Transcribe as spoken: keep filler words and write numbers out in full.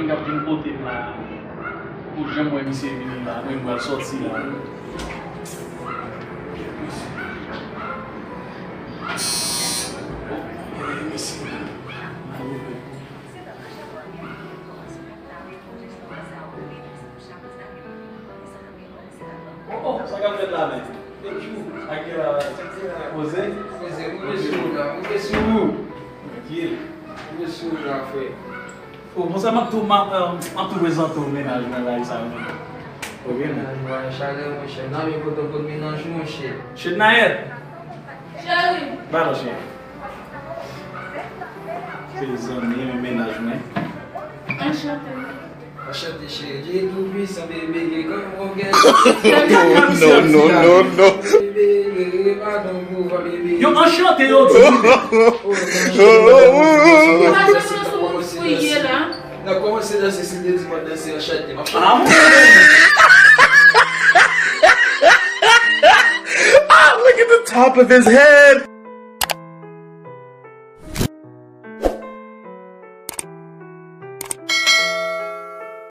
K ap vin kote m la. Ou janm wè misye vini la, mwen m pral sòti la. Oh, misye. Oh, oh, sa k ap fèt la menm? Poze? Poze, rive sou ou la, rive sou ou. Trankil. Rive sou ou la, frè. Oh, konsa m ap tou, m ap, euh, m ap tou prezante w mennaj mwen la, sa menm. Ok, men. Mennaj mwen, chalè, monchè. Nan, men kote w pot mennaj ou, monchè. Chednayèt. Cheri. Ba non, cheri. Se zanmi, men mennaj mwen. Anchante. Anchante, cheri. Dye tou pwisan, bebe, gen kòm yon gèl. No, no, no, no. Bebe, bebe, pa don pouvwa, bebe. Yo, anchante, yo di. Oh, non, cheri. Pa janm nan sou moun fouye la. Nan kòmanse danse, si l te di mwen danse anchante, m ap chante. Ah, look at the top of his head.